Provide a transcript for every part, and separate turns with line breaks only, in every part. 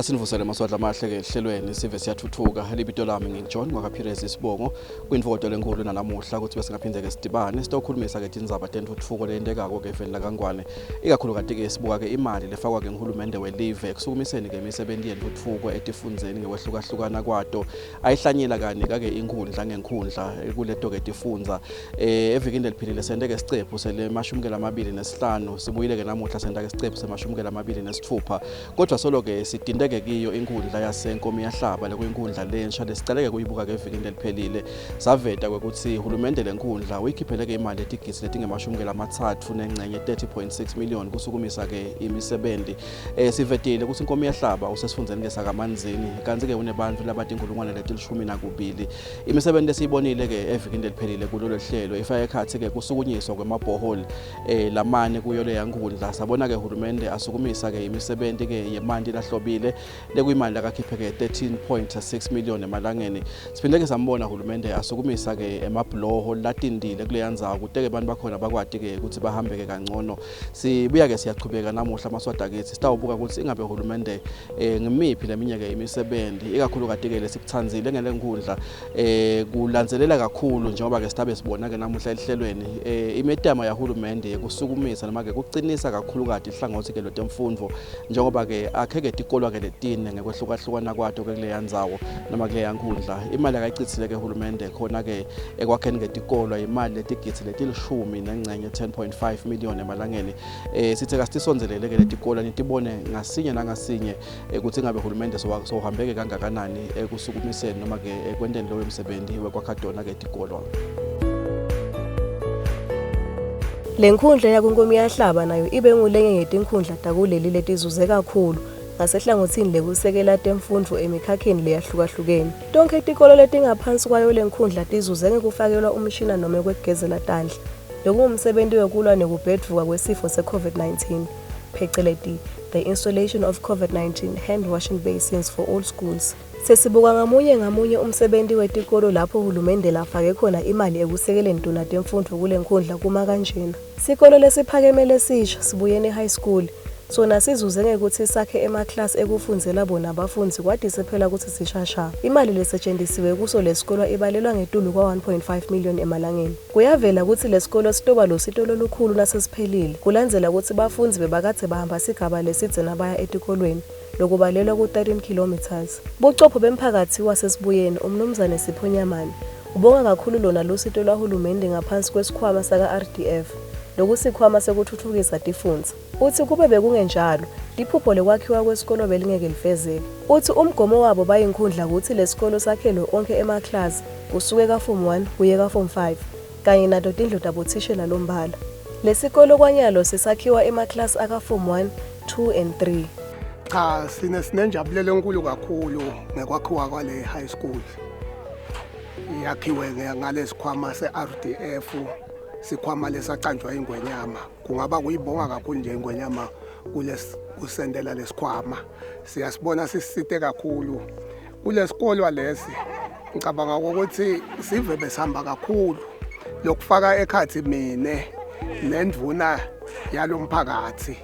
Asinivusele maswadla amahle ke ehlelweni sive siyathuthuka. Libito lami nginguJohn wakaPires isibongo kwinfokoto lenkulu nanamuhla ukuthi besingaphinde ke sidibane sitokhulumisa ke tindzaba tentfutfuko leyentekako ke eveni lakaNgwane. Ikakhulukati ke sibuka ke imali lefakwa ke nguhulumende welive ekusukumiseni ke imisebenti yentfutfuko etifundzeni ngekwehlukahlukana kwato. Ayihlanyela kani kake inkhundla ngenkhundla kuleto ke tifundza. Evikini leliphilile sente ke sicephu sele-25 sibuyile ke namuhla senta ke sicephu sema-26. Kodwa solo ke sidinteke kiyo inkhundla yaseNkomiyahlaba lekuyinkhundla lensha lesicaleke kuyibuka ke evikini leliphelile. Saveta kwekutsi hulumende lenkhundla uyikhipheleke imali etigidzi letingemashumi lamats nengcenye 30.6 million kusukumisa ke imisebenti. Sivetile ukuthi iNkomiyahlaba usesifundzeni ke sakaManzini kantsi ke unebantfu labatinkhulungwane letilishumi nakubili. Imisebenti lesiyibonile ke evikini leliphelile kulolo hlelo ifaka ekhatsi ke kusukunyiswa kwemabhoholi lamane kuyo leya nkhundla. Sabona ke hulumende asukumisa ke imisebenti ke yemanti lahlobile lekuyimali lakakhipheke 13.6 million emalangeni. Siphinde ke sambona hulumende asukumisa ke emabhuloho latindile kuleya ndzawo kute ke bantu bakhona bakwati ke ukuthi bahambe ke kangcono. Sibuya ke siyachubeka namuhla maswada kitsi sitawubuka ukuthi ingabe hulumende ngimiphi leminyaka imisebenzi ikakhulukati ke lesikutsandzile ngale nkhundla kulandzelela kakhulu njengoba ke sitabe sibona ke namuhla ehlelweni imetamo yahulumende yekusukumisa noma ke kucinisa kakhulukati ihlangothi ke lwetemfundvo njengoba ke akhe ke tikolwa ke letine ngekwehlukahlukana kwato ke kuleya ndzawo noma kuleya nkhundla. Imali akayicitsile ke hulumende khona ke ekwakheni ke tikolwa imali letigidzi letilishumi nengcenye 10.5 million emalangeni. Sithe kasisondzelele ke letikolwa nitibone ngasinye nangasinye ukuthi ngabe hulumende sohambeke kangakanani ekusukumiseni noma ke ekwenteni loyo msebenzi wekwakha tona ke tikolwa.
Le nkhundla yakuNkomiyahlaba nayo ibe ngulenye yetinkhundla takuleli letizuze kakhulu ngasehlangothini lekusekela temfundvo emikhakheni leyahlukahlukene. Tonkhe tikolo letingaphansi kwayo lenkhundla tizuze ngekufakelwa umshina noma kwekugezela tandla. Lokungumsebenti wekulwa nekubhedvuka kwesifo se-COVID-19, pheceleti the installation of COVID-19 hand washing basins for all schools. Sesibuka ngamunye ngamunye umsebenti wetikolo lapho hulumende lafake khona imali ekusekeleni tona temfundvo kule nkhundla kuma kanjena. Sikolo lesiphakeme lesisha Sibuyeni High School sona sizuze ngekuthi sakhe emaklasi ekufundzela bona abafundzi kwatise phela kutsi sishasha. Imali lesetshentisiwe kuso lesikolo ibalelwa ngetulu kwa-1.5 million emalangeni. Kuyavela kutsi lesikolo sitoba lusito lolukhulu nasesiphelile kulandzela kutsi bafundzi bebakadze bahamba sigaba lesidze nabaya etikolweni lokubalelwa ku-13 kilometers. Bucopho bemphakatsi waseSibuyeni umnumzane Sipho Nyamane ubonga kakhulu lona lusito lwahulumende ngaphansi kwesikhwama saka-RDF lokusikhwama sekutfutfukisa tifundza. Utsi kube bekungenjalo liphupho lekwakhiwa kwesikolo belingeke lifezeke. Utsi umgomo wabo bayinkhundla kutsi lesikolo sakhelwe onkhe emaklasi kusuke ka-form 1 kuye ka-form 5 kanye nato tindlu tabothishela lombala. Lesikolo kwanyalo sisakhiwa emaklasi aka-form 1, 2 and 3.
Cha, sine sinenjabulelo enkulu kakhulu ngekwakhiwa kwale high school. Yakhiwe ngalesikhwama se-RDF, sikhwama lesacanjwa ingwenyama. Kungaba kuyibonga kakhulu nje ingwenyama kusendela lesikhwama. Siyasibona sisite kakhulu kulesikolwa lesi. Ngicabanga ukuthi sive besihamba kakhulu lokufaka ekhathi mine nendvuna yalomphakathi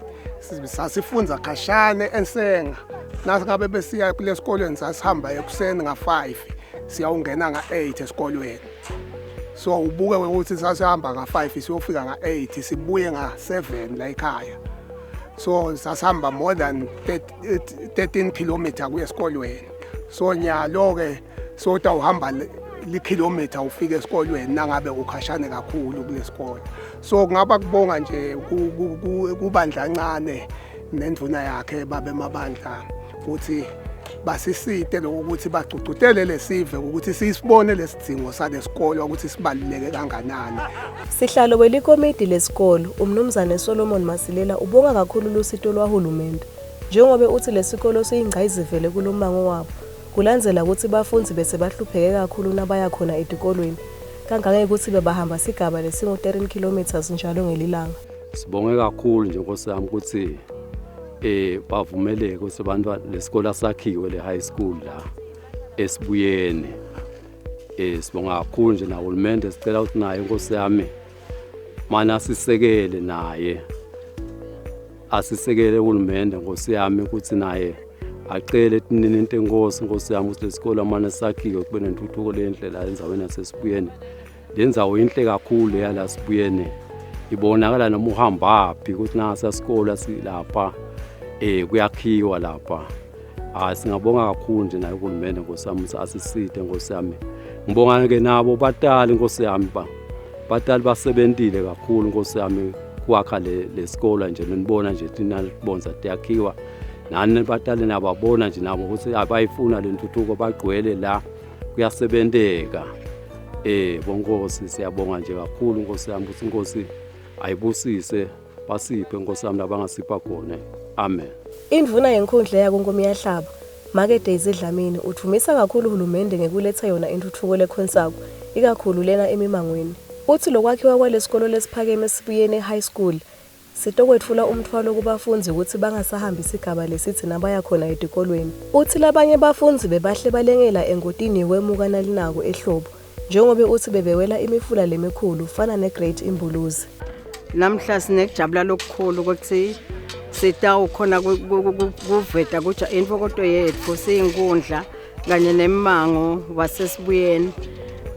sasifundza khashane ensenga. Nasingabe besiya kulesikolweni sasihamba ekuseni nga-5 siyawungena nga-8 esikolweni. So ubuke ukuthi sasihamba nga-5 siyofika nga-8 sibuye nga-7 la ekhaya. So sasihamba more than 13 kilometer kuya esikolweni. So nyalo-ke sotawuhamba likhilomitha ufike esikolweni nangabe ukhashane kakhulu kulesikole. So kungaba kubonga nje kubandla ncane nendvuna yakhe babe mabandla ukuthi basisite lokuthi bagcugcutele lesive ukuthi sisibone lesidzingo salesikolo ukuthi sibaluleke kanganani.
Sihlalo welikomidi lesikolo umnumzane Solomon Masilela ubonga kakhulu lusito lwahulumende njengoba uthi lesikolo siyingcayizivele kulomango wabo kulandzela kutsi bafundzi bese bahlupheke kakhulu nabaya khona etikolweni kangangekuthi bebahamba sigaba lesingu-13 kilometers njalo ngelilanga.
Sibonge kakhulu nje Nkosi yami ukuthi bavumeleke ukuthi abantu lesikole sakhiwe le high school la esibuyeni. Sibonga kakhulu nje nahulumende, sicela ukuthi naye Nkosi yami mana sisekele naye asisekele uhulumende Nkosi yami ukuthi naye Acele etinini into enkosi nkosi yami ukuthi lesikole amane sakhiwe kube nentuthuko lenhle la endaweni yaseSibuyeni. Le ndzawo inhle kakhulu yala Sibuyeni, ibonakala noma uhambaphi ukuthi nasa sikole silapha, kuyakhiwa lapha. Ah, singabonga kakhulu nje naye uhulumende nkosi yami ukuthi asiside nkosi yami. Ngibonga ke nabo batali nkosi yami, ba batali basebentile kakhulu nkosi yami kwakha le lesikole nje. Nibona nje thina libonza tiyakhiwa nani batali nababona nje nabo ukuthi abayifuna le ntuthuko, bagcwele la, kuyasebenteka. Bonkosi, siyabonga nje kakhulu nkosi yami ukuthi inkosi ayibusise, basiphe nkosi yami labangasipha khona. Amen.
Indvuna yenkhundla yakuNkomiyahlaba, Make Daisy Dlamini, udvumisa kakhulu uhulumende ngekuletha yona intfutfuko lekhonsako, ikakhulu lena emimangweni. Uthi lokwakhiwa kwalesikolo lesiphakeme Sibuyeni High School sitokwetfula umtfwalo kubafundzi ukuthi bangasahambi isigaba lesitsi nabaya khona etikolweni. Uthi labanye bafundzi bebahle balengela engotini yekwemuka nalinako ehlobo, njengobe uthi bebewela imifula lemikhulu fana neGreat Imbuluzi.
Namhla sinekujabula lokukhulu ukuthi sitawukhona kuveta kuja intokoto yethu siyinkundla kanye nemmango waseSibuyeni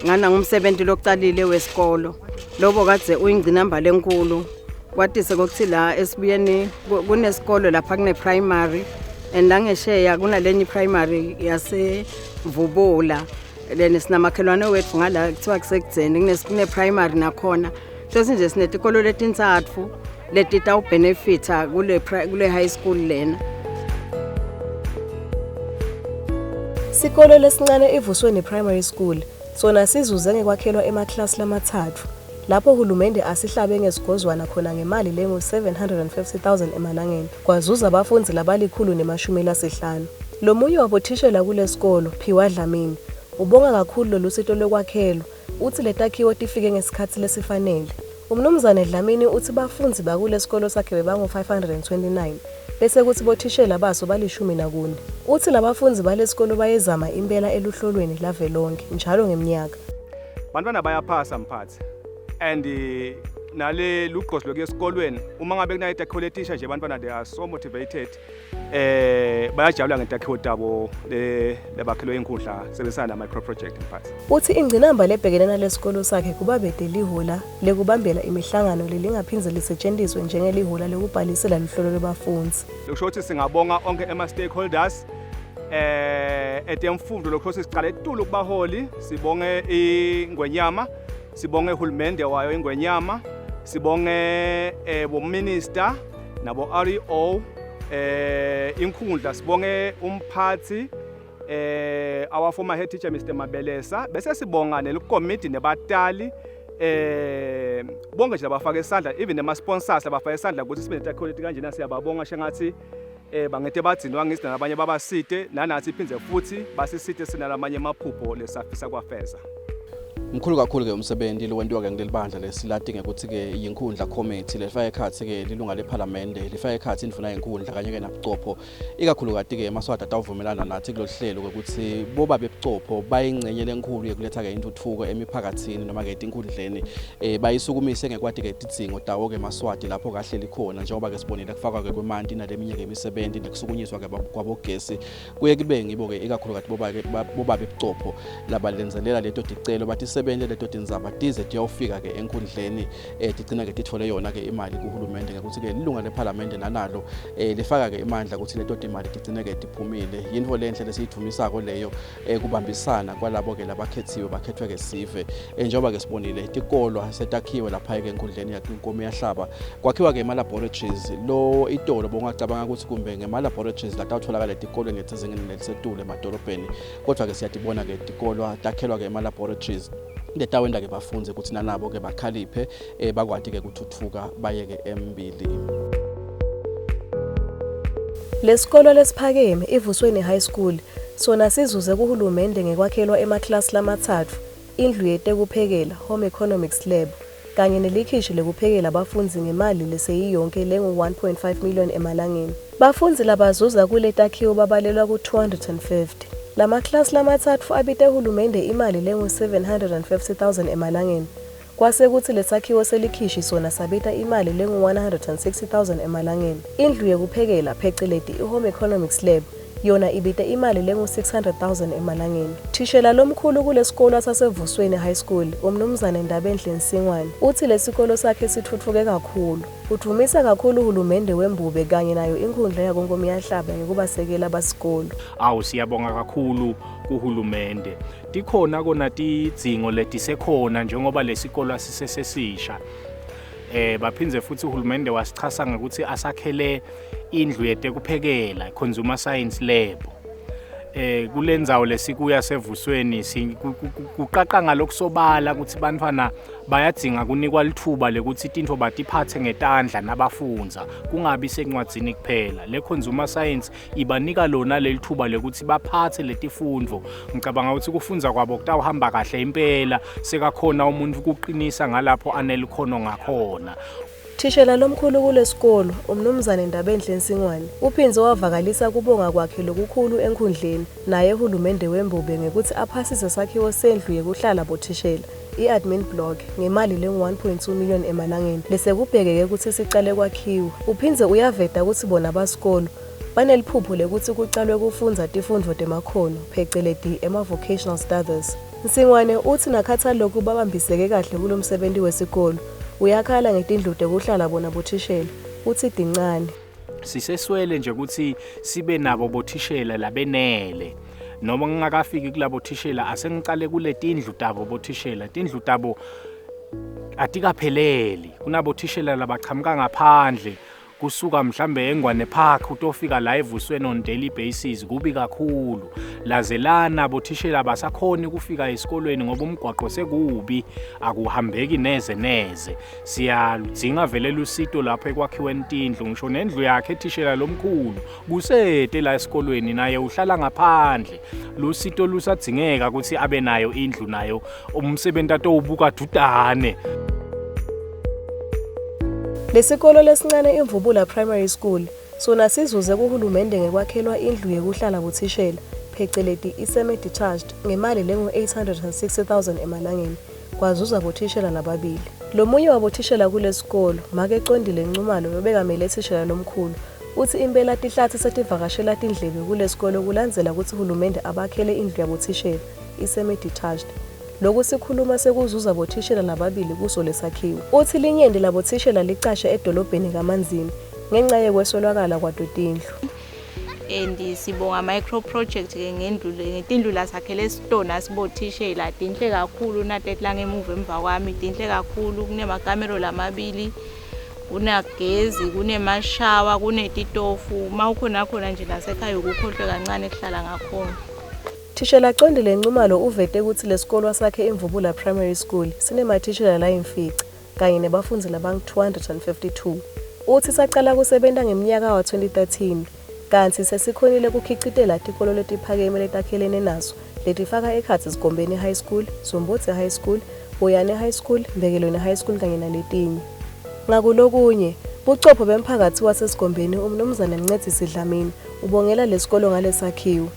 ngana ngumsebenzi lokucalile wesikolo lobo kadze uyingcinamba lenkulu. Kwatise kokuthi la eSibuyeni kunesikolo lapha, kune primary and la ngesheya kunalenye primary yaseVubula, then sinamakhelwane wethu ngala kuthiwa kusekudzeni kune primary nakhona. Sesinje sinetikolo letintsatfu letitawubenefitha kule high school lena.
Sikolo lesincane iVusweni Primary School sona sizuze ngekwakhelwa emaklasi lamathathu lapho uhulumende asihlabe ngesigozwana khona ngemali lengu-750 000 emalangeni, kwazuza abafundzi labali-150. Lomunye wabothishela kulesikolo, Phiwa Dlamini, ubonga kakhulu lolu sito lwekwakhelwa. Uthi letakhiwo tifike ngesikhatsi lesifanele. Umnumzane Dlamini uthi bafundzi bakulesikolo sakhe bebangu-529 bese kuthi bothishela baso bali-14. Uthi labafundzi balesikolo bayezama impela eluhlolweni lavelonke njalo ngeminyaka.
Bantwana bayaphasa mphathi, and nale lugqozi lokuya esikolweni uma ngabe kunayo itakhiwo letisha nje, abantwana they are so motivated, bayajabula ngetakhiwo tabo le lebakhelwe inkundla sebenzisana na micro project mphathi.
Uthi ingcinamba lebhekene nalesikolo sakhe kuba bete lihola lekubambela imihlangano lelingaphindze lisetshenziswe njengelihola lekubhalisela luhlolo lwebafundzi.
Lokusho ukuthi singabonga onke ema stakeholders etemfundo. Lokho siqala etulu kubaholi, sibonge ingwenyama, sibonge uhulumende wayo ingwenyama, sibonge bominister nabo REO inkhundla, sibonge umphathi, our former head teacher Mr Mabelesa, bese sibonga nelikomiti nebatali, bonke nje labafaka isandla, even nema sponsors labafaka isandla ukuthi sibe netakhiwo leti kanjena. Siyababonga, shengathi bangete bagcinwa ngisi nabanye babasite nanathi iphindze futhi basisite sinalamanye amaphupho lesafisa kwafeza.
Mkhulu kakhulu ke umsebenzi lowentiwa ke kuleli bandla lesilati ngekuthi ke yinkhundla committee, lefaka ekhatsi ke lilunga lephalamende, lifaka ekhatsi indvuna yenkhundla kanye ke nabucopho. Ikakhulukati ke emaSwati atawuvumelana nathi kulolu hlelo ukuthi boba bebucopho bayingcenye lenkulu yekuletha ke intuthuko emiphakathini noma ke etinkhundleni, bayisukumise ngekwati ke tidzingo tawo ke emaSwati lapho kahleli khona, njengoba ke sibonile kufakwa ke kwemanti naleminye ke imisebenzi nekusukunyiswa ke kwabogesi. Kuye kube ngibo ke ikakhulukati boba bebucopho labalenzelela leto ticelo, batisebente leto tindzaba tize tiyawufika ke enkundleni, tigcina ke titfole yona ke imali kuhulumende, ngekuthi ke lilunga lephalamende nanalo lifaka ke imandla ukuthi leto timali tigcine ke tiphumile. Yintfo lenhle lesiyidvumisako leyo, kubambisana kwalabo ke labakhetsiwe, bakhethwe ke sive. Njengoba ke sibonile tikolwa setakhiwe lapha ke enkundleni yaNkomiyahlaba, kwakhiwa ke ema-laboratories lo itolo bongacabanga ukuthi kumbe ngema-laboratories latawutholakala etikolweni letisezingeni lelisetulu emadolobheni, kodwa ke siyatibona ke tikolwa takhelwa ke ema-laboratories letawenta ke bafundzi ukuthi nanabo ke bakhaliphe, bakwati ke kuthuthuka bayeke embili.
Lesikolo lesiphakeme iVusweni High School sona sizuze kuhulumende ngekwakhelwa emaklasi lamathathu, indlu yetekuphekela, home economics lab, kanye nelikhishi lekuphekela abafundzi ngemali leseyiyonke lengu-1.5 million emalangeni. Bafundzi labazuza kule takhiwo babalelwa ku-250. Lamaklasi lamathathu abite hulumende imali lengu-750 000 emalangeni. Kwase kuthi lesakhiwo selikhishi sona sabita imali lengu-160 000 emalangeni. Indlu yekuphekela, pheceleti i-home economics lab, Yona ibite imali lengu-600,000 emalangeni. Thishela lomkhulu kulesikolo sasevusweni High School, umnumzane Ndabenhle Nsingwane, uthi lesikolo sakhe sithuthuke kakhulu. Udvumisa kakhulu uhulumende wembube kanye nayo inkhundla yakoNkomiyahlaba ngekubasekela basikolo.
Awu, siyabonga kakhulu kuhulumende. Tikhona kona tidzingo letisekhona njengoba lesikolo sisesesisha. Baphindze futhi uhulumende wasichasa ngokuthi asakhele indlu yetekuphekela, consumer science lab. Kulendzawo lesikuya sevusweni kuqaqa ngalokusobala ukuthi bantwana bayadzinga kunikwa lithuba lekuthi tintfo batiphathe ngetandla nabafundza, kungabi sencwadzini kuphela. Le consumer science ibanika lona leli thuba lekuthi baphathe letifundvo. Ngicabanga ukuthi kufundza kwabo kutawuhamba kahle impela, sekakhona umuntu kuqinisa ngalapho anelikhono ngakhona.
Thishela lomkhulu kulesikolo, umnumzane Ndabenhle Nsingwane, uphindze wavakalisa kubonga kwakhe lokukhulu enkhundleni naye uhulumende wembube ngekuthi aphasise sakhiwo sendlu yekuhlala bothishela, i-admin block, ngemali lengu-1.2 million emalangeni lesekubhekeke ukuthi sicale kwakhiwa. Uphindze uyaveta ukuthi bona basikolo baneliphupho lekuthi kucalwe kufundza tifundvo temakhono, pheceleti ema-vocational studies. Nsingwane uthi nakhatha lokhu babambiseke kahle kulomsebenzi wesikolo. Uyakhala ngetindlu tekuhlala bona bothishela, uthi tincane.
Siseswele nje ukuthi sibe nabo bothishela labenele. Noma ngingakafiki kulabo thishela, asengicale kule tindlu tabo bothishela. Tindlu tabo atikapheleli. Kunabo thishela labachamuka ngaphandle, kusuka mhlambe eNgwane Park utofika la evusweni on daily basis, kubi kakhulu. Lazelana bothishela basakhoni ukufika esikolweni ngoba umgwaqo sekubi, akuhambeki neze neze. Siyaludzinga vele lusito lapho ekwakhiweni tindlu, ngisho nendlu yakhe thishela lomkhulu kusete la esikolweni, naye uhlala ngaphandle. Lusito lusadzingeka ukuthi abe nayo indlu nayo, umsebenzi atowubuka dudane.
Lesikolo lesincane iMvubula Primary School sona sizuze kuhulumende ngekwakhelwa indlu yekuhlala bothishela, pheceleti i-semi-detached, ngemali lengu-860,000 emalangeni, kwazuza bothishela lababili. Lomunye wabothishela kulesikolo, make Condile Ncumalo, lobekamele thishela lomkhulu, uthi impela tihlathi setivakashela tindlebe kulesikolo kulandzela kutsi hulumende abakhele indlu yabothishela, i-semi-detached. Loku sikhuluma sekuzuza bothishela lababili kuso lesakhiwo. Uthi linyenti labothishela licashe edolobheni kaManzini ngenca yekweswelakala kwato tindlu.
And sibonga micro project ke ngendlu ngetindlu lasakhele sitona sibothishela, tinhle kakhulu natetla ngemuva emva kwami, tinhle kakhulu. Kunemakamelo lamabili, kunagezi, kunemashawa, kunetitofu. Uma ukhona khona nje nasekhaya ukukhohlwe kancane kuhlala ngakhona.
Thishela Condile Ncumalo uvete kutsi lesikolo sakhe iMvubula Primary School sinemathishela layimfica kanye nebafundzi labangu-252. Uthi sacala kusebenta ngeminyaka wa-2013 kantsi sesikhonile kukhicitela tikolo letiphakeme letakhelene naso, letifaka ekhatsi Sigombeni High School, Zombodze High School, Boyane High School, Mbekelweni High School kanye naletinye. Ngakulokunye, bucopho bemphakatsi wasesigombeni, umnumzane Mncedisi Dlamini, ubongela lesikolo ngalesakhiwo.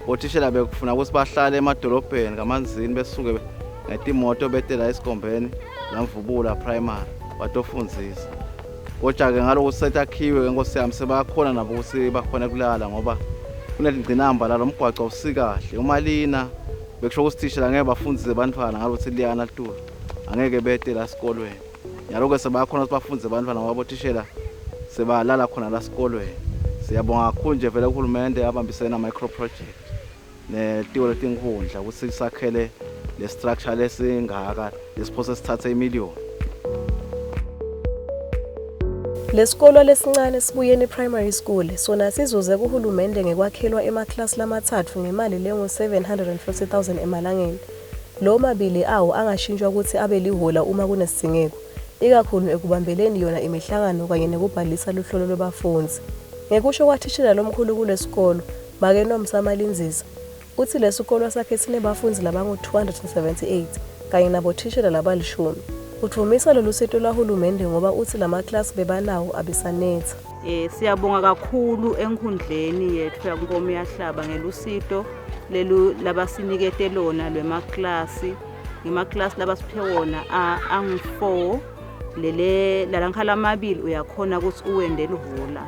Bothishela bekufuna ukuthi bahlale emadolobheni kaManzini, besuke ngetimoto bete la esigombeni laMvubula Primary batofundzisa. Kodwa-ke ngalokhu setakhiwe ke, nkosi yami, sebayakhona nabo ukuthi bakhone kulala ngoba kunelingcinamba la, lo mgwaco awusikahle. Uma lina bekusho ukuthi thishela ngeke bafundzise bantfwana ngalokuthi liyana litulu, angeke bete la esikolweni. Nyalo-ke sebayakhona ukuthi bafundzise bantfwana ngoba bothishela sebalala khona la esikolweni. Siyabonga kakhulu nje vele uhulumende abambisene na-micro project netiko letinkhundla ukuthi sakhele le structure lesingaka lesiphose sithathe imiliyoni.
Lesikolo lesincane Sibuyeni Primary School sona sizuze kuhulumende ngekwakhelwa emaklasi lamathathu ngemali lengu-750,000 emalangeni. Lo mabili awo angashintshwa ukuthi abe lihola uma kunesidingeko, ikakhulu ekubambeleni yona imihlangano kanye nekubhalisa luhlolo lwebafundzi. Ngekusho kwathishela lomkhulu kulesikolo, make Nomsa Malindzisa, uthi lesikolo sakhe sinebafundzi labangu-278 kanye nabothishela labalishumi. Udvumisa lolu sito lwahulumende ngoba uthi lamaklasi bebanawo abesanetha.
Siyabonga kakhulu enkhundleni yethu yaNkomo yahlaba ngelusito lelu labasinikete lona lwemaklasi. Ngemaklasi labasiphe wona angu-4, lele lalankhala amabili uyakhona ukuthi uwende lihola.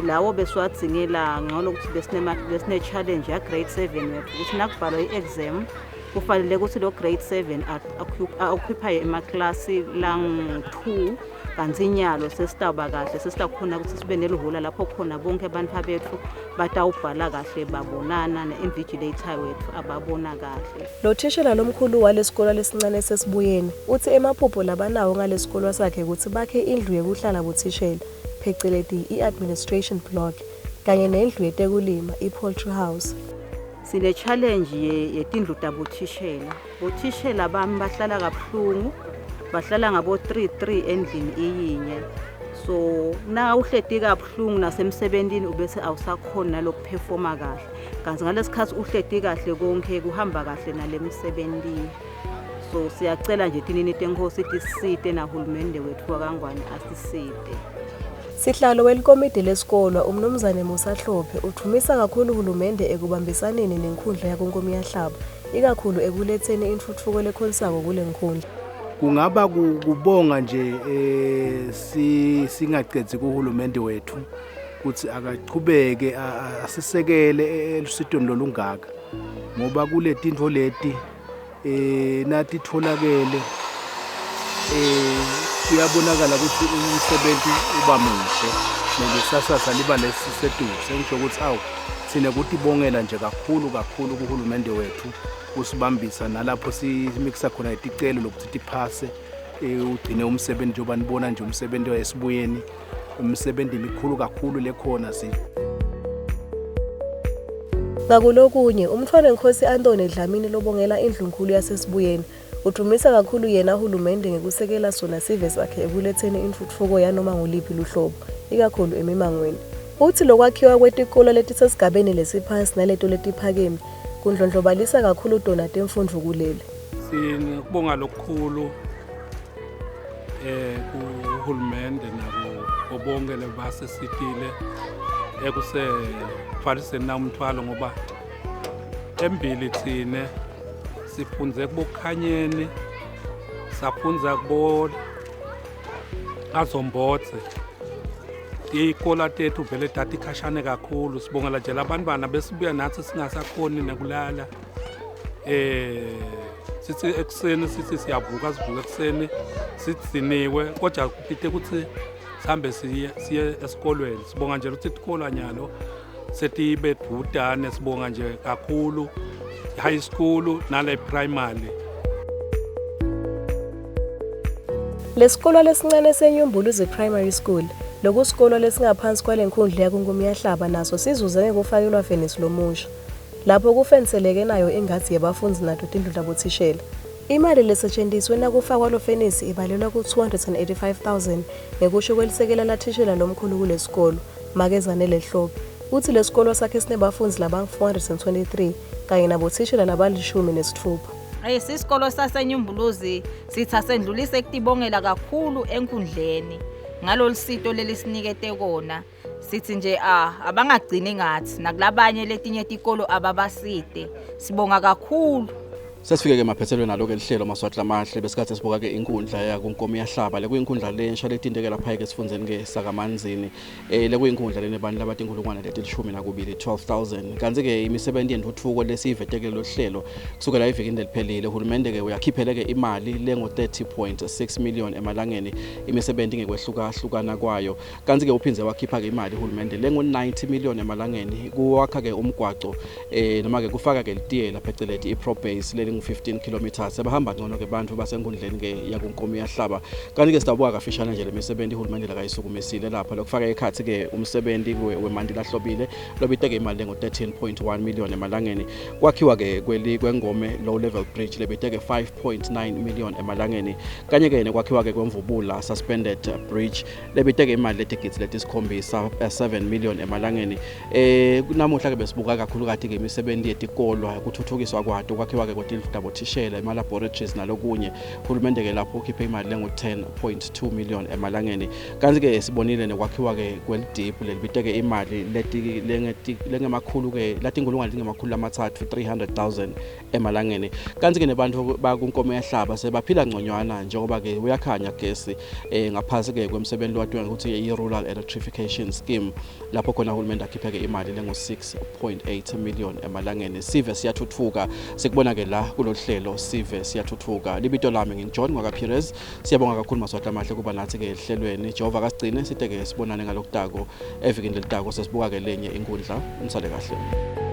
Lawo besiwadzingela ngcono ukuthi besine challenge ya grade 7 wethu ukuthi nakubhalwa i-exam kufanele ukuthi lo grade 7 occupy emaklasi lang-2, kanti inyalo sesitawuba kahle, sesitakhona ukuthi sibe nelihhola lapho khona bonke abantu bethu batawubhala kahle, babonana ne-invigilator wethu ababona kahle.
Lo thishela lomkhulu walesikolo lesincane sesibuyeni uthi emaphupho labanawo ngalesikolo sakhe ukuthi bakhe indlu yokuhlala bothishela, pheceleti i-administration block, kanye nendlu yetekulima, i-poultry house.
Sine challenge yetindlu tabothishela. Bothishela bami bahlala kabuhlungu, bahlala ngabo 3 3 endlini iyinye. So na uhleti kabuhlungu nasemsebentini ubese awusakhona nalokuperforma kahle, kanti ngalesikhathi uhleti kahle konke kuhamba kahle nalemsebentini. So siyacela nje tinini tenkosi tisite nahulumende wethu wakaNgwane asisite.
Sihlalo welikomidi lesikolo umnumzane Musa Hlophe uthumisa kakhulu uhulumende ekubambisaneni nenkundla yakuNkomiyahlaba, ikakhulu ekuletheni intfutfuko lekhonsako kule nkundla.
Kungaba kubonga nje singacedzi kuhulumende wethu ukuthi akachubeke asisekele elusitweni lolungaka, ngoba kule tintfo leti nathi tholakele kuyabonakala ukuthi umsebenzi uba muhle nelisasasa liba lesiseduze. Ngisho ukuthi awu sine kutibongela nje kakhulu kakhulu kuhulumende wethu usibambisa nalapho simikisa khona iticelo lokuthi tiphase ugcine umsebenzi, njengoba nibona nje umsebenzi esibuyeni umsebenzi emikhulu kakhulu lekhona si.
Ngakulokunye, umntwana wenkosi Anthony Dlamini lobongela indlunkulu yasesibuyeni udumisa kakhulu yena uhulumende ngekusekela sona sive sakhe ekuletheni intfutfuko yanoma nguliphi luhlobo, ikakhulu emimangweni. Uthi lokwakhiwa kwetikolo letisesigabeni lesiphansi naleto letiphakeme kundlondlobalisa kakhulu tona temfundvo kuleli.
Sinokubonga lokukhulu kuhulumende nabo bonke lebasisitile ekusethwaliseni na umthwalo, ngoba embili thine sifunze kubokhanyeni, safunza kubo azombotse. Iy'kola tethu vele data ikhashane kakhulu. Sibongela nje labantwana besibuya nathi singasakhoni nekulala. Sithi ekuseni sithi siyavuka, sivuka ekuseni sidziniwe, kodwa kupite ukuthi sihambe siye esikolweni. Sibonga nje ukuthi itikolo nyalo setibe dvutane, sibonga nje kakhulu high school nale primary.
Lesikolo lesincane seNyumbuluzi Primary School, lokusikolo lesingaphansi kwale nkundla yakuNkomiyahlaba, naso sizuze ngekufakelwa fenisi lomusha. Lapho kufenseleke nayo ingadzi yabafundi nato tindlu tabothishela. Imali lesetshenziswe nakufakwa lo fenisi ibalelwa ku-285,000 ngekusho kwelisekela lathishela lomkhulu kulesikolo, Makezanele Hlophe. Uthi lesikolo sakhe sinebafundi laba-423 kanye nabothishela labali-16.
Sisikolo saseNyumbuluzi sithi asendlulise ekutibongela kakhulu enkundleni ngalolu sito lelisinikete kona. Sithi nje abangagcini ngathi nakulabanye letinye tikolo ababasite. Sibonga kakhulu.
Sesifike ke emaphethelweni nalo-ke lihlelo Maswati Lamahle. Besikhathi sibuka ke inkundla yakuNkomiyahlaba, lekuyinkundla lensha letinteke lapha ke esifundzeni ke sakaManzini, lekuyinkundla lenebantu labatinkulungwane leti-12, 12,000. Kanti ke imisebenzi yentuthuko lesiyiveteke lo hlelo kusukela evikini leliphelile, uhulumende ke uyakhiphele ke imali lengu-30.6 million emalangeni imisebenzi ngekwehlukahlukana kwayo. Kanti ke uphindze wakhipha ke imali uhulumende lengu-90 million emalangeni kuwakha ke umgwaco noma ke kufaka ke litiyela pheceleti i-probase lelingu-15 kilometers. Sebahamba ngcono ke bantu basenkundleni ke yakuNkomiyahlaba. Kanti ke sidabuka kafishane nje lemisebenzi uhulumende lakayisukumisile lapha, lokufaka ekhatsi ke umsebenzi wemanti lahlobile lobite ke imali lengu-13.1 million emalangeni, kwakhiwa ke kwengome low level bridge lebite ke 5.9 million emalangeni, kanye ke nekwakhiwa ke kwemvubula suspended bridge lebite ke imali letigidzi letisikhombisa, 7 million emalangeni. Namuhla ke besibuka kakhulu kade ke imisebenzi yetikolwa, kuthuthukiswa kwato, kwakhiwa ke tindlu tabothishela, ema-laboratories nalokunye. Hulumende-ke lapho ukhiphe imali lengu-10.2 million emalangeni. Kanti-ke sibonile nekwakhiwa-ke kwelidiphu lelibiteke imali lengemakhulu-ke latinkulungwane lingemakhulu lamathathu 300,000 emalangeni. Kanti-ke nebantu bakuNkomo yahlaba sebaphila ngconywana njengoba-ke uyakhanya gesi ngaphasi-ke kwemsebenzi lowatiwa ngekuthi i-rural electrification scheme, lapho khona uhulumende akhiphe-ke imali lengu-6.8 million emalangeni. Sive siyathuthuka, sikubona-ke la kulolu hlelo Sive Siyathuthuka. Libito lami nginguJohn wakaPires. Siyabonga kakhulu Maswati amahle kuba nathi-ke ehlelweni. Jehova kasigcine side-ke sibonane ngalokutako evikini lelitako, sesibuka-ke lenye inkundla. Nisale kahle.